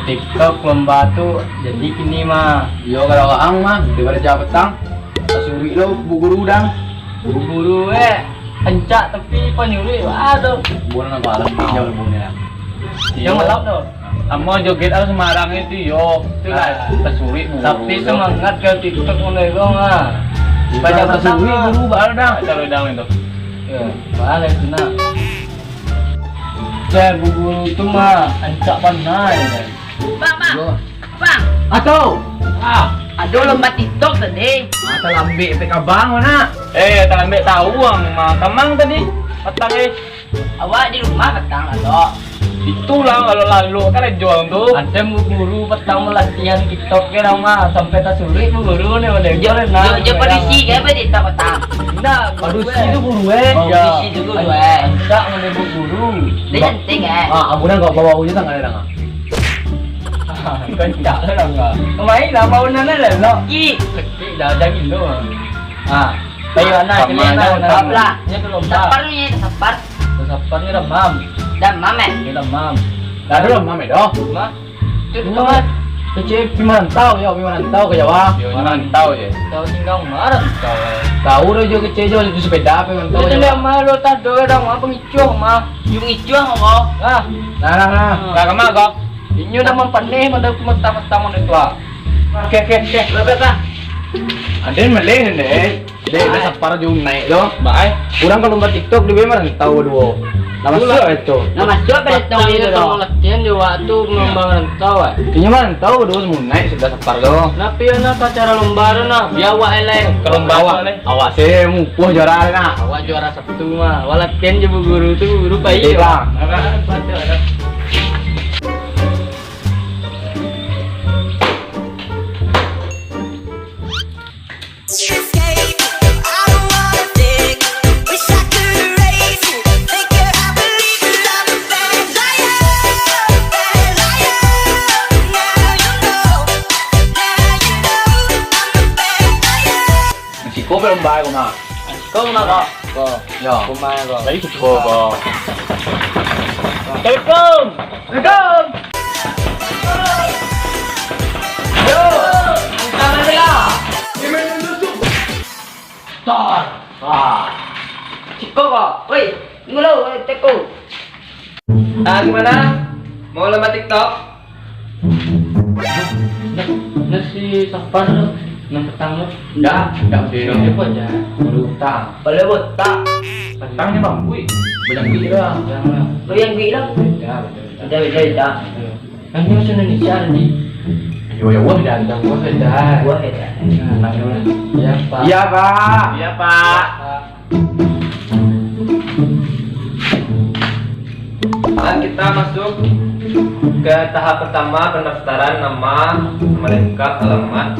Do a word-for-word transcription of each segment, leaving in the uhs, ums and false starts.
TikTok lomba tu jadi kini mah. Iyo, kalau ang mah, daripado jam patang, tasuruik lo bu guru dang. Bu guru, eh, rancak tapi panyuruik, aduh. Bukan apa, alam pinjau lo bunyi lah. Yang malam tu. Amo joget ala sembarang itu yo. Itulah. Ah. Tasuruik bu guru. Tapi semangat ka TikTok mulai lo mah. Banyak tasuruik guru, baal dang. Caro dang itu. Ya, baal itu nak. Ceh, bu guru tu mah rancak bana ya. Bang, bang. Yo. Bang. Ato. Ah, ado lomba TikTok tadi. Ah, talambek pek abang, nak. Eh, talambek tahu ang mah. Kamang tadi patang, eh. Awak di rumah patang, Ato. Itulah kalau lalu kan jual tu. Ada bu guru patang latihan TikTok ke nama sampai tasuruik bu guru ni, udah. Jo, jo, jo, padusi ke apa TikTok patang? Indak, padusi tu guru, eh. Oh, ya. Padusi tu guru, eh. Rancak mah bu guru. Dia cantik, eh. Ah, ampun, kau bawa aja tangan dia, Dang. Kencak lah, Dang. Kemain lah, mau nana lah, no. Ki. Sakit dah, dah gilo. Ah, ayo, anak, sini, anak, anak. Lah. Ini belum, Bang. Sapar ni, sapar. Sapar ni demam. Demam, eh? Ni demam. Dah ada demam, eh, doh? Mah? Tu, tu, Mat. Kecil pi marantau, yo, pi marantau ka Jawa. Yo, marantau je. Tahu tinggal marantau, eh. Tahu dah jo kecil jo, itu sepeda pi marantau. Itu dia mah, lo tak ada orang mah, pengicuh mah. Yung icuh mah, kau. Ah. Nah, nah, nah. Nah, kemana kau? Inyo dah mampaneh, pada aku mentang-mentang mana tu, ah. Oke, oke, oke. Berapa, Bang? Ada yang meleh, Dek. Dek, dah sapar jo naik tu. Baik. Urang kalau buat TikTok, dia marantau duo. Lah masuk itu. Lah masuk apa itu? Patang itu tu. Latihan di waktu mengembang rantau, eh. Kayaknya marantau duo, semua naik sudah sapar tu. Tapi yo nak acara lomba tu nak, biar awak eleh. Kalau lomba awak, awak sih mupuh juara nak. Awak juara satu mah. Awak latihan je bu guru tu, bu guru pai. Iya, Bang. Siko belum bayar, Bang. Kau nak kau? Kau. Ya. Kau main kau. Lagi cukup kau. Assalamualaikum. Assalamualaikum. Yo, buka aja lah. Tar. Ah. Ciko kau. Woi, tunggu lo, woi, teko. Ah, gimana? Mau lomba TikTok? Nah, nah si Sapar tu, nan petang tu. Ndak, ndak sih. Siapa aja? Baru petang. Baru petang. Petang ni bang, wih. Banyak duit lah. Yang lah. Lu yang duit lah. Beda, beda, beda. Beda, beda, beda. Kan dia bahasa Indonesia tadi. Yo, ya, wah, beda, beda, wah, beda. Wah, beda. Nah, ya, Pak. Iya, Pak. Iya, Pak. Dan kita masuk ke tahap pertama, pendaftaran nama, nama lengkap, alamat.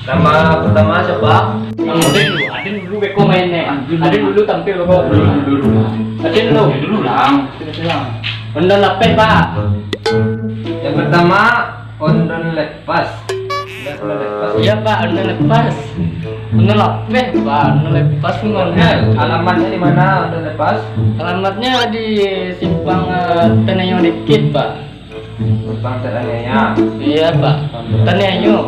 Nama pertama siapa? Bang Udin dulu, Adin dulu beko main ni. Adin dulu tampil beko. Dulu, dulu, dulu. Adin dulu. Ya, dulu lah. Ondon lapeh, Pak. Yang pertama, Ondon Lepas. Ondon Lepas. Iya, Pak, Ondon Lepas. Ondon lapeh, Pak, Ondon Lepas tu mana? Alamatnya di mana, Ondon Lepas? Alamatnya di simpang, eh, Tanah Ayam dikit, Pak. Simpang Tanah Ayam. Iya, Pak. Tanah Ayam.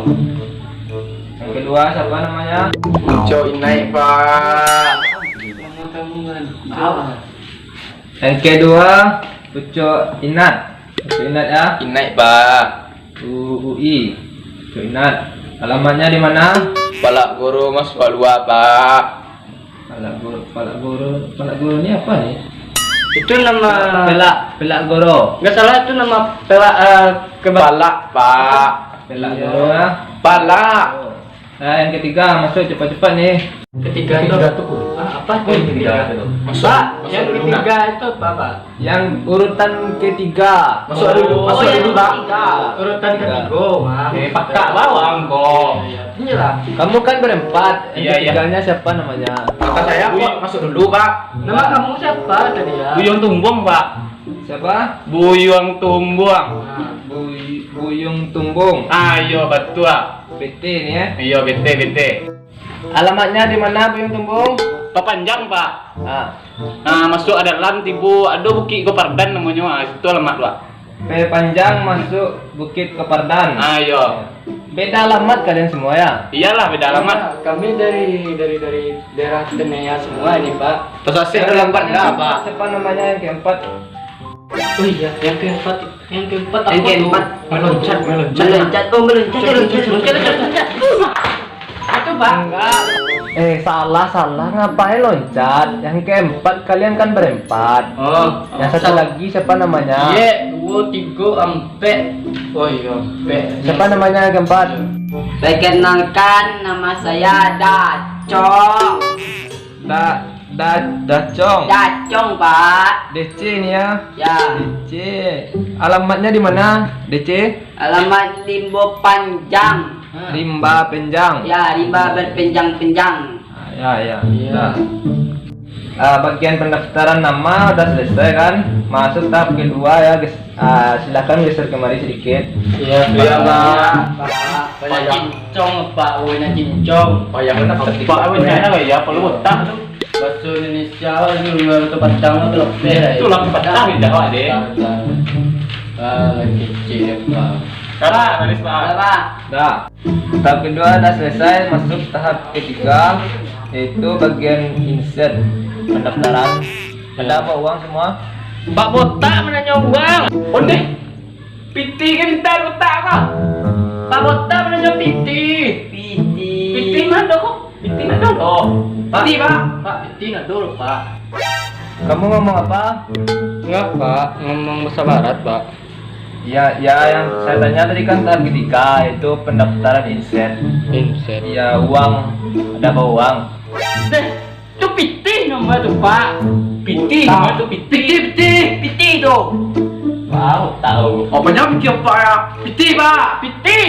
Yang kedua siapa namanya? Ucok Inaik, Pak. Nama kamu kan? Apa? Yang kedua, Ucok Inat. Ucok Inat ya. Inaik, Pak. U U I. Ucok Inat. Alamatnya di mana? Palak Goro masuk lua, Pak. Palak Goro, Palak Goro, Palak Goro ni apa ni? Itu nama Pelak, Pelak Goro. Nggak salah itu nama pelak, eh, keba- Palak, Pak. Pelak Goro ya. Palak. Oh. Nah, yang ketiga, masuk cepat-cepat nih. Ketiga itu, ketiga tu, ah, apa tuh yang ketiga? Ketiga tu. Masuk, Pak, masuk yang dulu, ketiga nah. Itu apa, Pak? Yang urutan ketiga. Masuk dulu, oh, masuk yang dulu, Pak. Ketiga. Urutan ketiga, Pak. Eh, pakak bawang kok. Iya, iya. Inilah. Kamu kan berempat. Yang, iya, iya, ketiganya siapa namanya? Kata saya, Buyung. Pak, masuk dulu, Pak. Nama kamu siapa tadi ya? Buyung Tumbung, Pak. Siapa? Buyung Tumbung. Nah, Buy-, Buyung Tumbung. Ah, iya, betul, Pak. B T ni, ya? Iya, B T, B T. Alamatnya di mana, Buyung Tumbung? Papanjang, Pak. Ah. Nah, masuk ka dalam, tibo ado Bukik Gopardan namonyo. Ah, situ alamat, Pak. P Panjang masuk Bukit Kopardan. Ah, iyo. Beda alamat kalian semua, ya? Iyalah, beda alamat. Kami dari, dari, dari daerah Tenea semua ini, Pak. Pesasih dalam banda, Pak. Siapa namanya yang keempat? Oh iya, yang keempat, yang keempat apa tuh? Meloncat, meloncat. Meloncat, oh, meloncat, meloncat, meloncat, meloncat. Itu, Pak. Enggak. Eh, salah, salah. Ngapain loncat? Yang keempat, kalian kan berempat. Oh. Yang satu lagi siapa namanya? Ye, duo, tigo, ampek. Oh iya, ampek. Siapa namanya yang keempat? Perkenalkan, nama saya Dacong. Da, da, Dacong. Dacong, Pak. D C ini ya. Ya. D C. Alamatnya di mana? D C? Alamat Limbo Panjang. Rimba Penjang. Ya, rimba berpenjang-penjang. Ah, ya, ya. Iya. Nah. Ah, bagian pendaftaran nama udah selesai kan? Masuk tahap kedua ya, guys. Ah, silakan geser kemari sedikit. Iya, iya, Pak. Pak, Pak, Pak, cincong, Pak, wena cincong. Payah kena ketik, Pak, wena, ya, perlu otak tu. Bahasa Indonesia, lu, lu, tu patang tu lebih lah. Itulah patang di Jawa, deh. Ah, lagi kecil, Pak. Salah, baris, Pak. Salah. Dah. Tahap kedua dah selesai, masuk tahap ketiga, yaitu bagian insert pendaftaran. Ada apa uang semua? Pak Botak menanya uang. Ondeh, piti kan minta botak apa? Pak Botak menanya piti. Piti. Piti mana kok? Piti nak dulu. Piti, Pak. Pak, piti nak dulu, Pak. Kamu ngomong apa? Enggak, Pak. Ngomong bahasa Barat, Pak. Ya, ya, yang saya tanya tadi kan tahap ketiga, itu pendaftaran inset. Inset. Ya, uang, ada bawa uang. Deh, tu pitih nama tu, Pak. Pitih nama tu, pitih. Pitih, pitih. Pitih tu. Wow, tahu. Apanya pitih apa ya? Pitih, Pak. Pitih.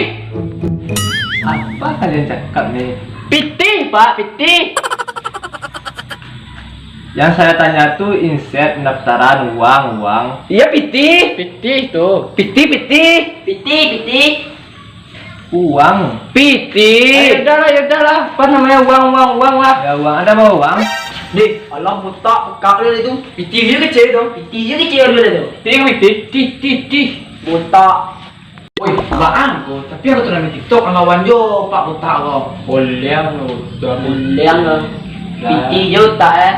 Apa kalian cakap ni? Pitih, Pak, pitih. Yang saya tanya tu inset pendaftaran uang, uang. Iya, pitih. Pitih tu. Pitih, pitih. Pitih, pitih. Uang. Pitih. Eh, ya udahlah, ya udahlah. Apa namanya uang, uang, uang lah. Ya, uang. Ada bawa uang? Deh, alah botak, pekak lu itu. Pitih je kecil tu. Pitih je kecil dulu tu. Pitih, pitih. Tih, tih, tih. Botak. Woi, baan ko, tapi aku tu nak main TikTok lawan jo Pak Botak ko. Boleang lo, Boleang lo. Pitih je utak, eh.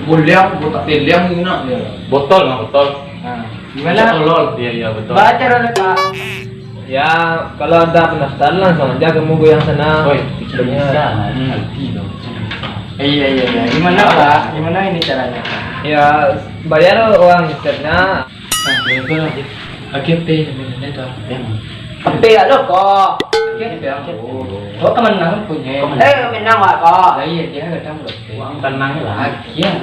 Boleang, botak teleang guna je. Botol mah, botol. Nah, gimana? Botol. Iya, iya, betul. Baca dulu, Pak. Ya, kalau ada pendaftaran, langsung aja kamu goyang sana. Woi, bisa. Hmm. Eh, iya, iya, iya. Gimana, Pak? Gimana ini caranya, Pak? Ya, bayar uang tiketnya. Nah, itu lah. Oke, P, jaminannya itu apa? P gak lo kok. Oke, P, oke. Oh, kemenangan punya. Eh, menang lah kok. Lah iya, dia kadang lo. Uang tenang lah. Agiah.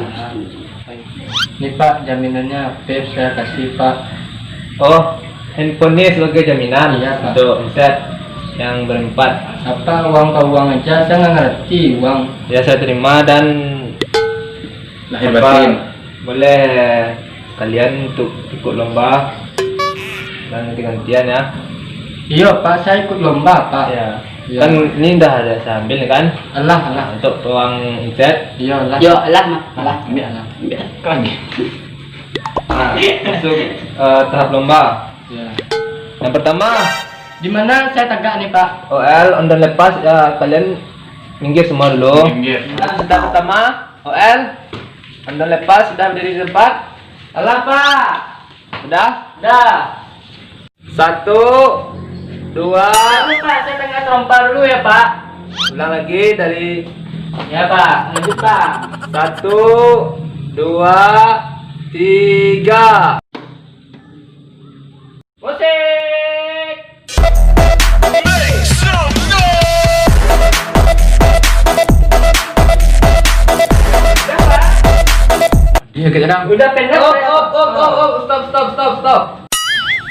Ini, Pak, jaminannya P saya kasih, Pak. Oh, handphone ini sebagai jaminan. Iya, Pak. Untuk omset yang berempat. Apa uang ke uang aja, saya nggak ngerti uang. Ya, saya terima dan lahir batin. Boleh kalian untuk ikut lomba dan ganti-gantian ya. Iya, Pak, saya ikut lomba, Pak. Ya. Iya. Kan ini udah ada saya ambil kan? Alah, alah. Untuk uang omset. Iya, alah. Yo, alah, Mak. Alah. Ambil, alah. Ambil. Nah, masuk eh, tahap lomba. Ya. Yang pertama, di mana saya tegak nih, Pak? O L, ondon lepas, ya, kalian minggir semua dulu. Minggir. Nah, sudah pertama, O L, ondon lepas, sudah berdiri di tempat. Alah, Pak. Sudah? Dah. Satu, dua. Dulu, Pak, saya tengah terompa dulu ya, Pak. Ulang lagi dari. Ya, Pak. Lanjut, Pak. Satu, dua, tiga. Musik. Iya, kita dang. Udah pendek. Oh, oh, oh, oh, oh, stop, stop, stop, stop.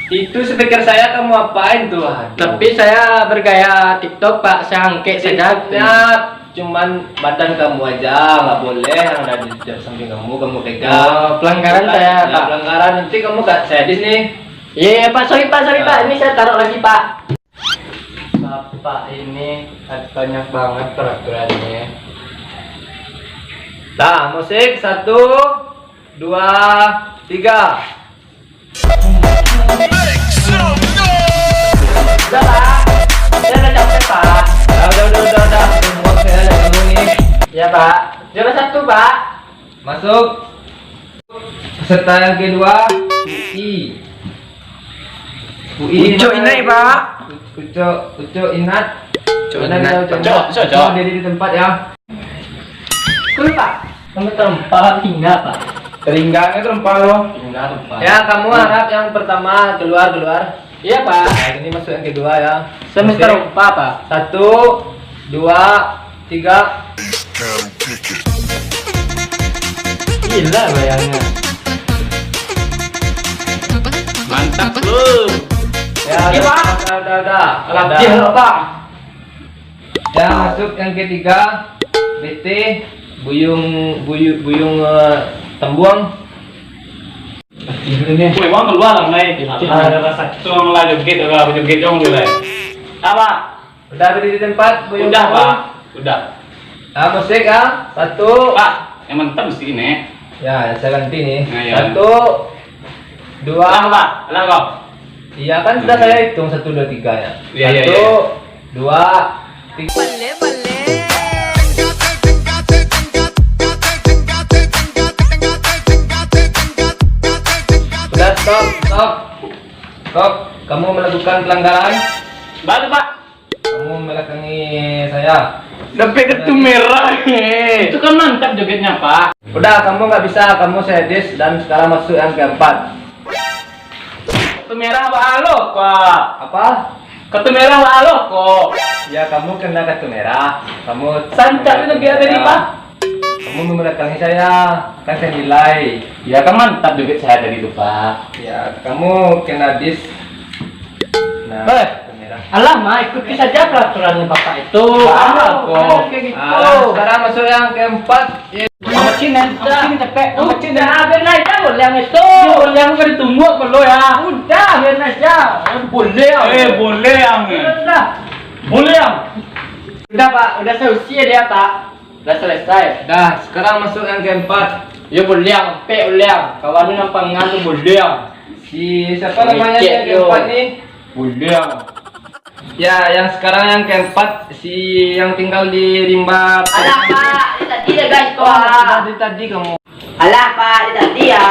Itu speaker saya kamu apain tuh? Aduh. Tapi saya bergaya TikTok, Pak. Saya angkek saja. Cuman badan kamu aja, nggak boleh yang ada di, di samping kamu, kamu pegang. Oh, pelanggaran. Pelanggaran saya, Pak. Pelanggaran, nanti kamu kak saya di sini. Iya, iya, Pak, sorry, Pak, sorry, Pak. Nah. Ini saya taruh lagi, Pak. Bapak ini banyak banget peraturannya. Nah, musik, satu, dua, tiga. Udah, Pak. Saya udah capek, Pak. Ah, udah, udah, udah, udah. Buat saya ada kamu nih. Ya, Pak. Juara satu, Pak. Masuk. Peserta yang kedua, Ui. Ui Ucok Inai, Pak. Ucok, Ucok Inat. Ucok Mana Inat. Ucok Ucok, Inat? Ucok, Ucok. Kamu diri di tempat ya. Betul, Pak. Kamu terempa, tinggal, Pak. Teringga ke terempa lo? Tinggal, Pak. Ya, kamu harap yang pertama keluar, keluar. Iya, Pak. Nah, ini masuk yang kedua ya. Semester Oke. empat, Pak. Satu, dua, tiga. Gila bayangnya. Mantap, bro. Ya, Iya, udah, Pak. Udah, udah, udah. Alah, Udah. dia, Pak. Ya, masuk yang ketiga. B T, Buyung, Buyu-, Buyung, eh, Tembuang. Woi, wang keluar lah, Nai. Iya. Ada rasa tu, wang lah joget, lah joget dong, lah. Apa? Udah berdiri di tempat, Buyung Udah, Tembuang? Pak. Udah. Ah, musik, ah. Satu. Pak, yang mantap musik ini. Ya, saya ganti nih. Nah, iya. Satu, dua. Alah, Pak. Alah, kau. Iya, kan sudah Nah, saya iya. hitung satu, dua, tiga ya. Iya, iya, Satu, iya, iya. dua, tiga. Udah, stop, stop. Stop. Kamu melakukan pelanggaran. Baru, Pak. Kamu membelakangi saya. Sampai kartu merah, eh. Itu kan mantap jogetnya, Pak. Udah, kamu nggak bisa. Kamu saya dis dan sekarang masuk yang keempat. Kartu merah, Pak, alo, Pak. Apa? Kartu merah, Pak, alo, kok. Ya, kamu kena kartu merah. Kamu Santai kena itu kartu dia tadi, merah. Pak. Kamu membelakangi saya, kan saya nilai. Ya, kan mantap joget saya tadi tuh, Pak. Ya, kamu kena dis. Nah, Eh, kartu merah. Alah, Ma, ikuti saja peraturan Bapak itu. Bapak, Alah, kok. Kayak gitu. Ah, sekarang masuk yang keempat. Amacin, eh. Udah. Amacin, cepet. Amacin, eh. Udah, biarin aja, boleh yang itu. Iya, boleh yang kan ditunggu, perlu ya. Udah, biarin aja. Boleh, ya. Eh, boleh yang, eh. Udah. Boleh yang. Udah, Pak. Udah selesai dia, Pak. Udah selesai. Dah, sekarang masuk yang keempat. Yo, buliang, pek buliang. Kawan tu nampak ngantuk buliang. Si siapa namanya Lecek yang yo. keempat ni? Buliang. Ya, yang sekarang yang keempat, si yang tinggal di rimba. Alah, Pak, dia tadi dah, guys, Oh, Pak. Dari tadi kamu. Alah, Pak, dia tadi ya.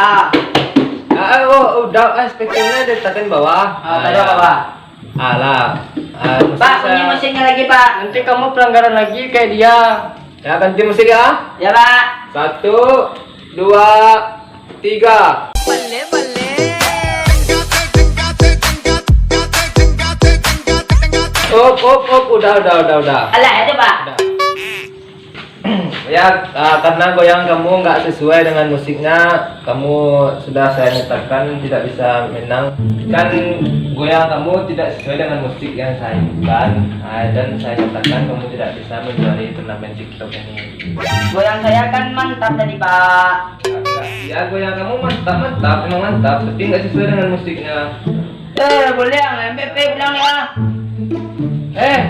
Ah, oh, udah, ah, speakernya diletakkan bawah. Ah, Ah, taruh ya. bawah. Alah. Ah, Pak, musik kunci saya musiknya lagi, Pak. Nanti kamu pelanggaran lagi kayak dia. Ya, ganti musik ya. Ya, Pak. Satu, dua, tiga. Op, op, op, udah, udah, udah, udah. Alah, itu, Pak. Udah. Ya, ah, karena goyang kamu nggak sesuai dengan musiknya, kamu sudah saya nyatakan tidak bisa menang. Kan goyang kamu tidak sesuai dengan musik yang saya inginkan, ah, dan saya nyatakan kamu tidak bisa menjuari turnamen TikTok ini. Goyang saya kan mantap tadi, Pak. Ya, goyang kamu mantap, mantap, memang mantap, tapi nggak sesuai dengan musiknya. Eh, boleh, ah, M P P bilang ya. Eh.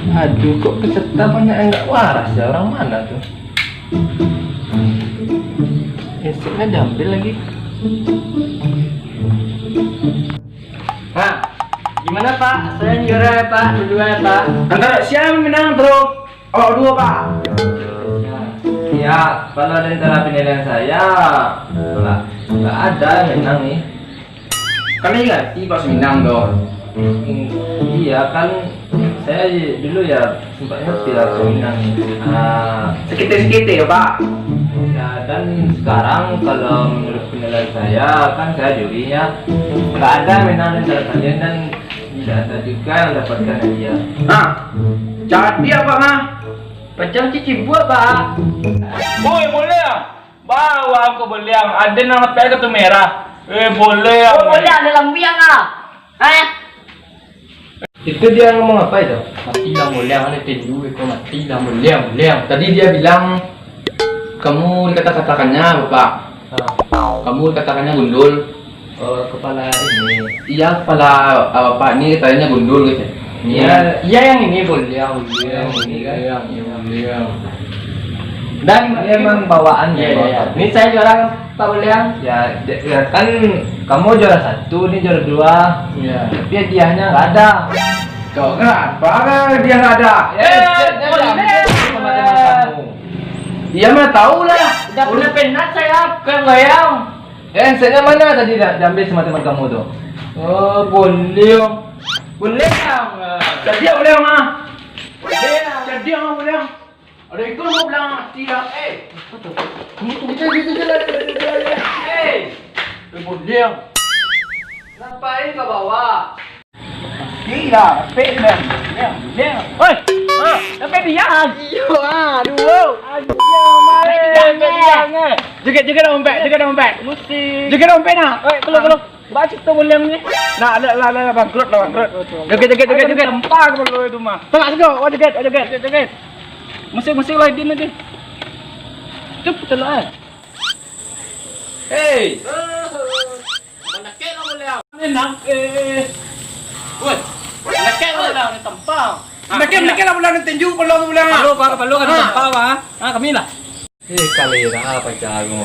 Aduh, kok peserta banyak yang nggak waras ya? Orang mana tuh? Headsetnya diambil lagi. Nah, gimana, Pak? Saya juara ya, Pak, berdua ya, Pak. Antara siapa yang menang, bro? Awak dua, Pak. Ya, kalau di antara penilaian saya, nggak, nggak ada yang menang nih. Kami ngerti Pak Suminang, doh. Hmm, iya, kan saya dulu ya sempat ngerti lah Suminang. Ah, Sekitik-sekitik ya, Pak. Ya, dan sekarang kalau menurut penilaian saya, kan saya jurinya, nggak ada menang di antara kalian dan tidak ada juga yang dapatkan hadiah. Nah, jadi apa, Pak? Pacang cicibua, Pak. Woi, boleh ya? Bawa aku beliang. Ada nang pakai kartu merah. Eh, boleh ya? Oh, boleh, ada lampiang, ah. Eh? Itu dia ngomong apa itu? Mati lah boliang, ada tindu iko mati lah boliang, boliang. Tadi dia bilang, "Kamu dikata-katakannya, Bapak. Ah. Kamu dikatakannya gundul." Oh, kepala ini. Iya, kepala, ah, Bapak ini katanya gundul, gitu. Iya, iya, yang ini, boliang, boliang, Yang ini, kan? boliang, iya, boliang. Dan ini emang bawaan. Iya, iya, iya. Ini saya juara, Pak Buliang. Ya, de- ya kan kamu juara satu, ini juara dua. Iya. Tapi hadiahnya nggak ada. Kok kenapa dia nggak ada? Ya, eh, headsetnya diambil sama teman kamu. Iya mah tahu lah. Udah pernah penat saya, bukan goyang. Eh, headsetnya mana tadi dah diambil sama teman kamu tuh? Oh, Buliang. Buliang. Jadi ya Buliang mah. Buliang. Jadi ya Buliang. Ada itu mau bilang mati lah, eh. Itu, itu, itu, itu, itu, itu, itu. Eh, eh, Buliang. Ngapain kau bawa? Gila, pek dah. Buliang, Buliang. Oi, ah, sampai biang. Iyo, ah, dua. Anjir, main. Joget, joget dah ompek, joget dah ompek. Musik. Joget dah ompek nak. Oi, keluar, keluar. Baca tu Buliang ni. Nah, lah, lah, lah, bangkrut lah, bangkrut. Joget, joget, joget, joget. Tempa kepala itu mah. Tengah juga, oh joget, oh joget. Joget, joget. Musik-musik lah, Din, Din. Cep, betul lah, eh. Hei. Manakek lah Buliang. Enak, eh. Woi, manakek lah Buliang, ni tempa. Manakek, manakek lah Buliang, ni tinju, kalau Buliang. Kalau, kalau, kalau kan tempa, wah. Ah, kami lah. Eh, kalera pacar aku.